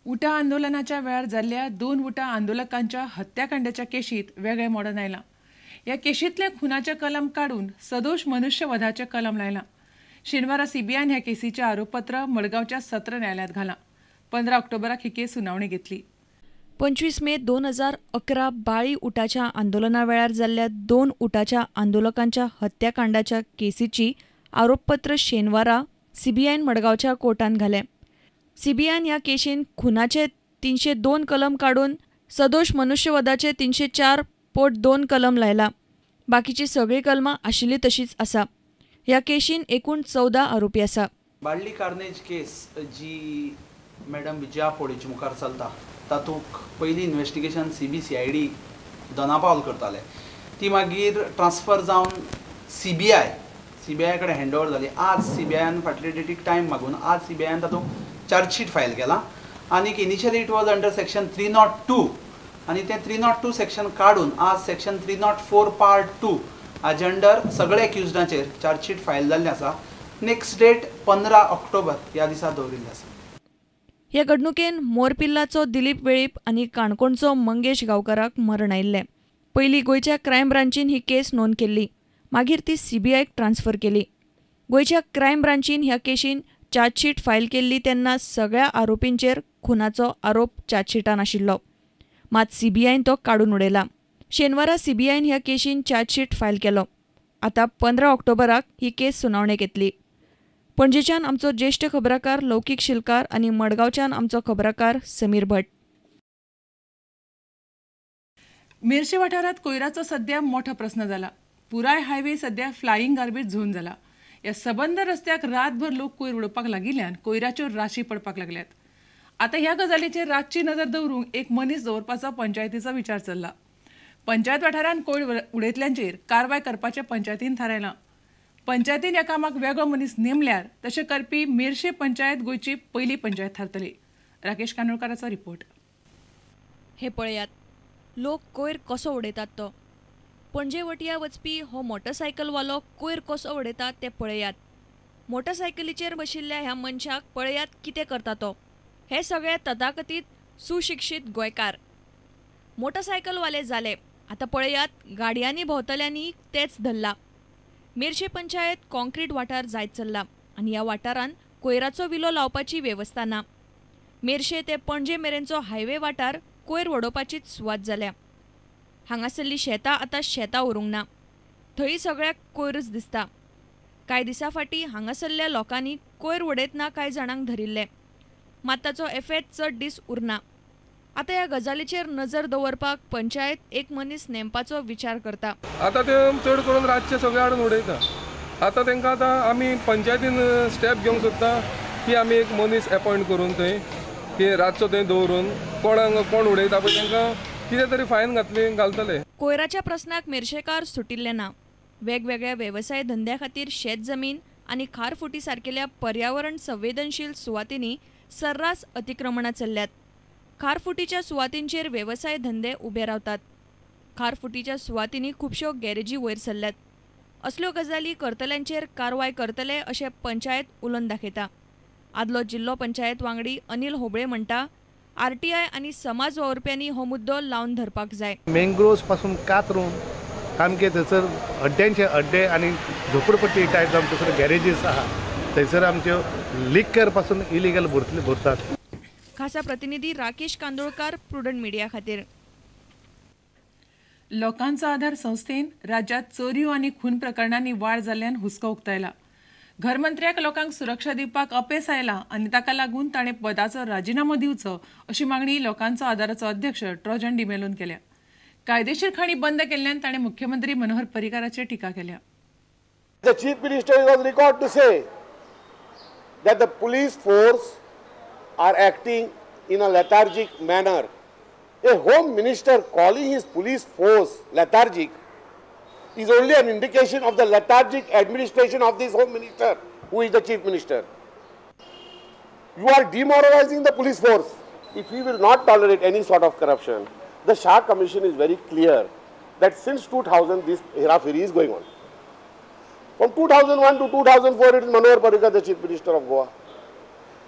उटा आंदोलनाच्या वेळार जाल्ल्या 2 उटा आंदोलकांच्या हत्याकांडाच्या केशीत वेगळे मोडण आयलां. ह्या केशींतले खुनाचें कलम काडून सदोष मनुष्यवधाचें कलम लायलां. शेनवारा सीबीआयन ह्या केसीचें आरोपपत्र मडगांवच्या सत्र न्यायालयांत घालां. 15 ऑक्टोबराक ही केस सुनावणी घेतली. 25 मे 2011 बाळी उटाच्या आंदोलना वेळार जाल्ल्या 2 उटाच्या आंदोलकांच्या हत्याकांडाच्या केसीची आरोपपत्र शेनवारा सीबीआयन मडगांवच्या कोर्टान घालें. सीबीआयन ह्या केशीन खुनाचे 302 कलम काडून सदोष मनुष्यवधाचे 304.2 कलम लायला. बाकीची सगळी कलमां आशिल्ली तशीच आसा. ह्या केशीन एकूण 14 आरोपी आसा. बाळ्ळी कार्नेज केस जी मॅडम विजया पोळेच्या मुखार चलता तातूंत पयली इन्वेस्टिगेशन CBCID Dona Paula करताले, ती मागीर ट्रान्सफर जावन सीबीआय कडेन हँड ओवर जाली. आज सीबीआयन फाटले डेटीक टायम मागून आज सीबीआयन तातूंत चार्जशीट फायल केलां आनीक initially it was under section 302 आनी तें 302 सेक्शन काडून आज सेक्शन 304(2) हाजे अंडर सगळे एक्युजडाचेर चार्जशीट फायल जाल्लें आसा. नेक्स्ट डेट 15 ऑक्टोबर ह्या दिसा दवरिल्ली आसा. ह्या घडणुकेन मोरपिल्लाचो दिलीप वेळीप आनी काणकोणचो मंगेश गांवकाराक मरण आयिल्लें. पयलीं गोंयच्या क्रायम ब्रांचीन ही केस नोंद केल्ली, मागीर ती सीबीआयक ट्रान्सफर केली. गोंयच्या क्रायम ब्रांचीन ह्या केशीन चार्जशीट फायल केल्ली तेन्ना सगळ्या आरोपींचेर खुनाचो आरोप चार्जशीटान आशिल्लो, मात सीबीआयन तो काडून उडयला. शेनवारा सीबीआयन ह्या केशीन चार्जशीट फायल केलो. आतां 15 ऑक्टोबराक ही केस सुनावणेक येतली. पणजेच्यान आमचो ज्येष्ठ खबराकार लौकीक शिलकार आनी मडगांवच्यान आमचो खबराकार समीर भट. मिरशे वाठारांत कोयराचो सध्या मोठो प्रस्न जाला. पुराय हायवे सध्या फ्लायिंग गार्बेज झोन जाला. ह्या सबंद रस्त्याक रातभर लोक कोयर उडोवपाक लागिल्ल्यान कोयराच्यो राशी पडपाक लागल्यात. आतां ह्या गजालीचेर रातची नजर दवरूंक एक मनीस दवरपाचो पंचायतीचो विचार चल्ला. पंचायत वाठारांत कोयर उडयतल्यांचेर कारवाय करपाचें पंचायतीन थारायलां. पंचायतीन ह्या कामाक वेगळो मनीस नेमल्यार तशें करपी मिरशे पंचायत गोंयची पयली पंचायत थारतली. राकेश कानोळकाराचो रिपोर्ट. हे पळयात लोक कोयर कसो उडयतात तो. पणजे वटया वचपी हो मोटरसायकलवालो कोयर कसो उडयता ते पळयात. मोटरसायकलीचेर बशिल्ल्या ह्या मनशाक पळयात कितें करता तो. हे सगळे तथाकथीत सुशिक्षीत गोंयकार मोटरसायकलवाले जाले. आतां पळयात गाडयांनी भोंवतल्यांनी तेच धरला. मिरशे पंचायत कॉन्क्रीट वाठार जायत चल्ला आनी ह्या वाठारान कोयराचो विलो लावपाची वेवस्था ना. मिरशे ते पणजे मेरेनचो हायवे वाठार कोयर वडोवपाचीच सुवात जाल्या. हांगासरली शेतां आतां शेतां उरूंक ना, थंय सगळ्याक कोयरूच दिसता. कांय दिसां फाटीं हांगासरल्या लोकांनी कोयर उडयतना कांय जाणांक धरिल्ले, मात ताचो एफेक्ट चड दीस उरना. आतां ह्या गजालीचेर नजर दवरपाक पंचायत एक मनीस नेमपाचो विचार करता. आतां ते चड करून रातचे सगळे हाडून उडयता. आतां तांकां आतां आमी पंचायतीन स्टेप घेवंक सोदता की आमी एक मनीस एपॉयंट करून थंय की रातचो थंय दवरून कोणाक कोण उडयता पळय तांकां कितें तरी फायन घालतले. कोयराच्या प्रस्नाक मिरशेकार सुटिल्ले ना. वेगवेगळ्या वेवसाय धंद्या खातीर शेत जमीन आनी खारफुटी सारकेल्या पर्यावरण संवेदनशील सुवातींनी सर्रास अतिक्रमणां चल्ल्यात. खारफुटीच्या सुवातींचेर वेवसाय धंदे उबे रावतात. खारफुटीच्या सुवातींनी खुबश्यो गॅरेजी वयर सरल्यात. असल्यो गजाली करतल्यांचेर कारवाय करतले अशें पंचायत उलोवन दाखयता. आदलो जिल्लो पंचायत वांगडी अनिल होबळे म्हणटा, आरटीआय आनी समाज वावुरप्यांनी हो मुद्दो लावन धरपाक जाय. मँग्रोव्स पासून कातरून सामके थंयसर अड्ड्यांचे अड्डे आनी झोपडपट्टी टायप जावन थंयसर गॅरेजीस आहा, थंयसर आमच्यो लिकर पासून इलिगल भरतात. खासा प्रतिनिधी राकेश कांदोळकार, प्रुडंट मीडिया खातीर. लोकांचो आधार संस्थेन राज्यात चोरयो आनी खून प्रकरणांनी वाड जाल्ल्यान हुस्को उक्तायला. घरमंत्र्याक लोकांक सुरक्षा दिवपाक अपेस आयला आनी ताका लागून ताणें पदाचो राजिनामो दिवचो अशी मागणी लोकांचो आधाराचो अध्यक्ष ट्रोजन डिमेलोन केल्या. कायदेशीर खाणी बंद केल्ल्यान ताणें मुख्यमंत्री मनोहर पर्रीकाराचेर टिका केल्या. The Chief Minister is on record to say that the police force are acting in a lethargic manner. A home minister calling his police force lethargic is only an indication of the lethargic administration of this home minister, who is the chief minister. You are demoralizing the police force. If we will not tolerate any sort of corruption, the Shah Commission is very clear that since 2000 this hera-feri is going on. From 2001 to 2004, it is Manohar Parrikar, the chief minister of Goa.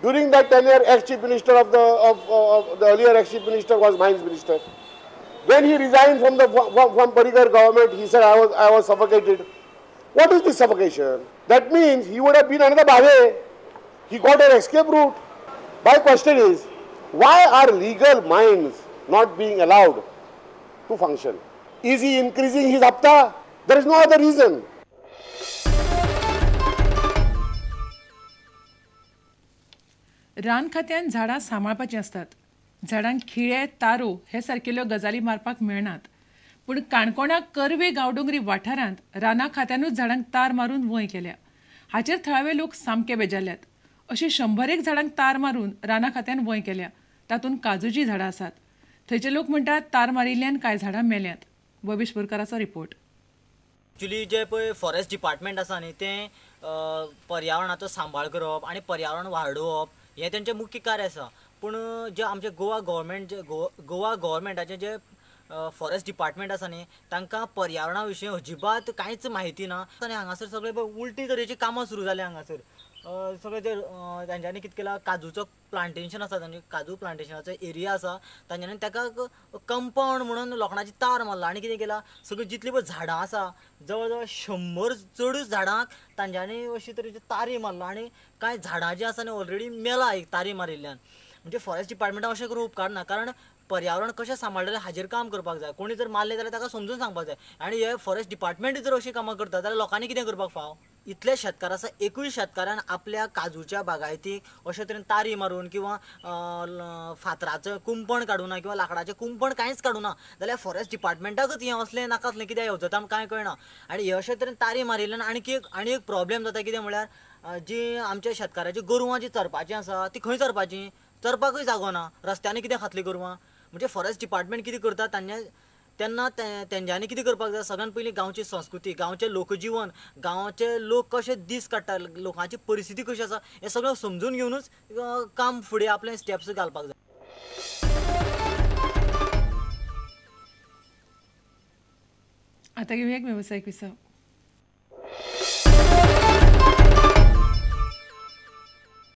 During that tenure, ex-chief minister of the earlier ex-chief minister was mines minister. When he resigned from the from Parrikar government, he said, I was suffocated. What is this suffocation? That means he would have been another Bhave. He got an escape route. My question is, why are legal mines not being allowed to function? Is he increasing his hapta? There is no other reason. रान खात्यान झाडां सांबाळपाचीं आसतात. झाडांक खिळे तारो हे सारकेल्यो गजाली मारपाक मेळनात. पूण काणकोणा कर्वे गांवडोंगरी वाठारांत राना खात्यानूच झाडांक तार मारून वंय केल्या. हाचेर थळावे लोक सामके बेजारल्यात. अशी 100 झाडांक तार मारून राना खात्यान वंय केल्या. तातूंत काजूचीं झाडां आसात. थंयचे लोक म्हणटात तार मारिल्ल्यान कांय झाडां मेल्यांत. बबीश बोरकाराचो रिपोर्ट. एक्चुली जे पळय फॉरेस्ट डिपार्टमेंट आसा न्ही तें पर्यावरणाचो सांबाळ करप आनी पर्यावरण वाडोवप हें तेंचें मुख्य कार्य आसा. पूण जे आमचे गोवा गव्हर्मेंट गोवा गव्हर्मेंटाचें जे फॉरेस्ट डिपार्टमेंट आसा न्ही तांकां पर्यावरणा विशीं अजिबात कांयच म्हायती ना. आनी हांगासर सगळे पळय उलटी तरेची कामां सुरू जाल्या. हांगासर सगळे ते तांच्यांनी कितें केलां, काजूचो प्लांटेशन आसा, तांचे काजू प्लांटेशनाचो एरिया आसा, तांच्यांनी ताका कंपावंड म्हणून लोखणाची तार मारला. आनी कितें केलां, सगळीं जितलीं पळय झाडां आसा जवळ जवळ 100 चडूच झाडांक तांच्यांनी अशी तरेची तारी मारला. आनी कांय झाडां जीं आसा न्ही ऑलरेडी मेला एक तारी मारिल्ल्यान. म्हणजे फॉरेस्ट डिपार्टमेंटान अशें करूंक उपकारना, कारण पर्यावरण कशें सांबाळटलें हाजेर काम करपाक जाय. कोणी जर मारलें जाल्यार ताका समजून सांगपाक जाय. आनी हे फॉरेस्ट डिपार्टमेंट जर अशीं कामां करता जाल्यार लोकांनी कितें करपाक फाव? इतले शेतकार आसा, एकूय शेतकारान आपल्या काजूच्या बागायतीक अशे तरेन तारी मारून किंवा फातराचें कुंपण काडूना किंवा लांकडाचें कुंपण कांयच काडूना जाल्यार फॉरेस्ट डिपार्टमेंटाकच हें असलें नाका आसलें कित्याक येवजता कांय कळना. आनी हे अशे तरेन तारी मारिल्ल्यान आनी एक प्रॉब्लेम जाता. कितें म्हळ्यार जी आमच्या शेतकाराची गोरवां जी चरपाचीं आसा ती खंय चरपाचीं, चरपाकूय जागो ना, रस्त्यांनी कितें खातलीं गोरवां. म्हणजे फॉरेस्ट डिपार्टमेंट कितें करता तेन्ना तेंच्यांनी कितें करपाक जाय, सगळ्यान पयलीं गांवची संस्कृती, गांवचें लोकजिवन, गांवचे लोक कशे दीस काडटा, लोकांची परिस्थिती कशी आसा हें सगळें समजून घेवनूच काम फुडें आपले स्टेप्स घालपाक जाय. आतां घेवया एक वेवसायीक विसव.